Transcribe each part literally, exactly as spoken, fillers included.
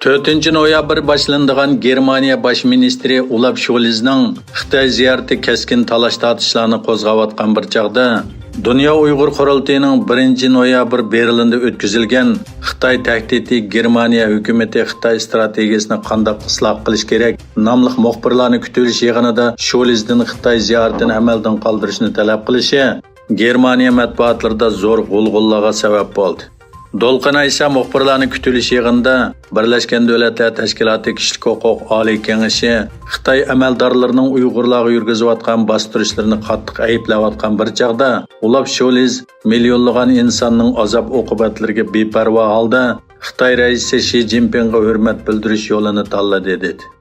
تۆتىنچى نويابىر باشلىنىدىغان گېرمانىيە باش مىنىستىرى ئولاف شولزنىڭ خىتاي زىيارىتى كەسكىن تالاش-تارتىشلارنى قوزغاۋاتقان بىر چاغدا، دۇنيا ئۇيغۇر قۇرۇلتىيىنىڭ بىرىنچى نويابىر بېرلىندا ئۆتكۈزۈلگەن «خىتاي تەھدىتى، گېرمانىيە ھۆكۈمىتى خىتاي ئىستراتېگىيىسىنى قانداق ئىسلاھ قىلىش كېرەك؟» ناملىق مۇخبىرلارنى كۈتۈۋېلىش يىغىنىدا شولزدىن خىتاي زىيارىتىنى ئەمەلدىن قالدۇرۇشنى تەلەپ قىلىشى گېرمانىيە مەتبۇئاتلىرىدا زور غۇلغۇلىلارغا سەۋەب بولدى. دولقۇن ئەيسا مۇخبىرلارنى كۈتۈۋېلىش يىغىنىدا بىرلەشكەن دۆلەتلەر تەشكىلاتى كىشىلىك ھوقۇق ئالىي كېڭىشى خىتاي ئەمەلدارلىرىنىڭ ئۇيغۇرلارغا يۈرگۈزۈۋاتقان باستۇرۇشلىرىنى قاتتىق ئەيىبلەۋاتقان بىر چاغدا، ئولاف شولز مىليونلىغان ئىنساننىڭ ئازاب-ئوقۇبەتلىرىگە بىپەرۋا ھالدا خىتاي رەئىسى شى جىنپىڭغا ھۆرمەت بىلدۈرۈش يولىنى تاللىدى، دېدى.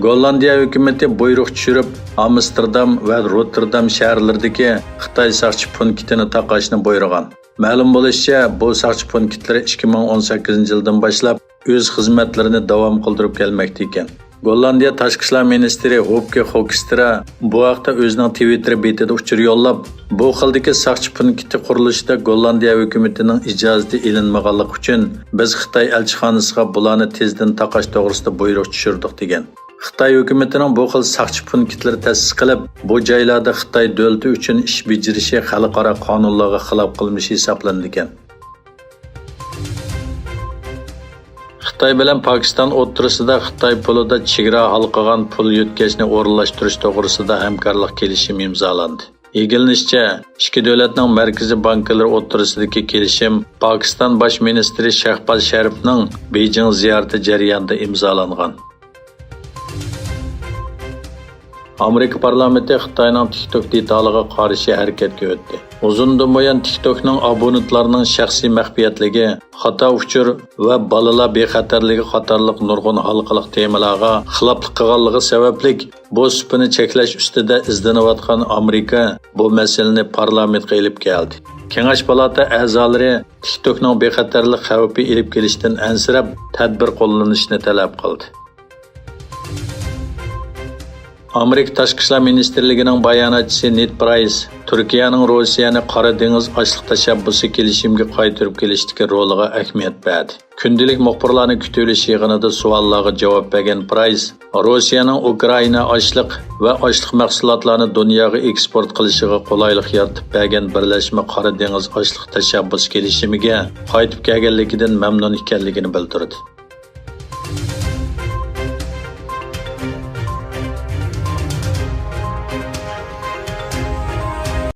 گوللاندىيە ھۆكۈمىتى بۇيرۇق چۈشۈرۈپ، ئامستېردام ۋە روتتېردام شەھەرلىرىدىكى خىتاي ساقچى پونكىتىنى تاقاشنى بۇيرۇغان. مەلۇم بولۇشىچە، بۇ ساقچى پونكىتلىرى ئىككى مىڭ ئون سەككىزىنچى يىلدىن باشلاپ ئۆز خىزمەتلىرىنى داۋام قىلدۇرۇپ كەلمەكتە ئىكەن. گوللاندىيە تاشقى ئىشلار مىنىستىرى ھوپكې خوكسترا بۇ ھەقتە ئۆزىنىڭ تىۋىتتېر بېتىدە ئۇچۇر يوللاپ، بۇ خىلدىكى ساقچى پونكىتى قۇرۇلۇشىدا گوللاندىيە ھۆكۈمىتىنىڭ ئىجازىتى ئېلىنمىغانلىقى ئۈچۈن، بىز خىتاي ئەلچىخانىسىغا بۇلارنى تېزدىن تاقاش توغرىسىدا بۇيرۇق چۈشۈردۇق، دېگەن. خىتاي ھۆكۈمىتىنىڭ بۇ خىل ساقچى پونكىتلىرى تەسىس قىلىپ، بۇ جايلاردا خىتاي دۆلىتى ئۈچۈن ئىش بېجىرىشى خەلقئارا قانۇنلارغا خىلاپ قىلمىشى ھېسابلىنىدىكەن. خىتاي بىلەن پاكىستان ئوتتۇرىسىدا خىتاي پۇلىدا چېگرا ھالقىغان پۇل يۆتكەشنى ئورۇنلاشتۇرۇش توغرىسىدا ھەمكارلىق كېلىشىمى ئىمزالاندى. ئىگىلىنىشىچە، ئىككى دۆلەتنىڭ مەركىزىي بانكىلىرى ئوتتۇرىسىدىكى كېلىشىم پاكىستان باش مىنىستىرى شەھباز شەرىپنىڭ بېيجىڭ زىيارىتى جەريانىدا ئىمزالانغان. ئامېرىكا پارلامېنتى خىتاينىڭ تىك توك دېتالىغا قارشى ھەرىكەتكە ئۆتتى. ئۇزۇندىن بۇيان تىك توكنىڭ ئابونېنتلارنىڭ شەخسىي مەخپىيەتلىكى، خاتا ئۇچۇر ۋە بالىلار بىخەتەرلىكى قاتارلىق نۇرغۇن ھالقىلىق تېمىلارغا خىلاپلىق قىلغانلىقى سەۋەبلىك، بۇ سۇپىنى چەكلەش ئۈستىدە ئىزدىنىۋاتقان ئامېرىكا بۇ مەسىلىنى پارلامېنتقا ئېلىپ كەلدى. كېڭەش پالاتا ئەزالىرى تىك توكنىڭ بىخەتەرلىك خەۋپى ئېلىپ كېلىشتىن ئەنسىرەپ، تەدبىر قوللىنىشنى تەلەپ قىلدى. ئامېرىكا تاشقى ئىشلار مىنىستىرلىكىنىڭ باياناتچىسى نېد پرايس تۈركىيەنىڭ روسىيەنى قارا دېڭىز ئاشلىق تەشەببۇسى كېلىشىمىگە قايتۇرۇپ كېلىشتىكى رولىغا ئەھمىيەت بەردى. كۈندىلىك مۇخبىرلارنى كۈتۈۋېلىش يىغىنىدا سوئاللارغا جاۋاب بەرگەن پرايس، روسىيەنىڭ ئۇكرائىنا ئاشلىق ۋە ئاشلىق مەھسۇلاتلارنى دۇنياغا ئېكسپورت قىلىشىغا قولايلىق يارىتىپ بەرگەن بىرلەشمە قارا دېڭىز ئاشلىق تەشەببۇسى كېلىشىمىگە قايتىپ كەلگەنلىكىدىن مەمنۇن ئىكەنلىكىنى بىلدۈردى.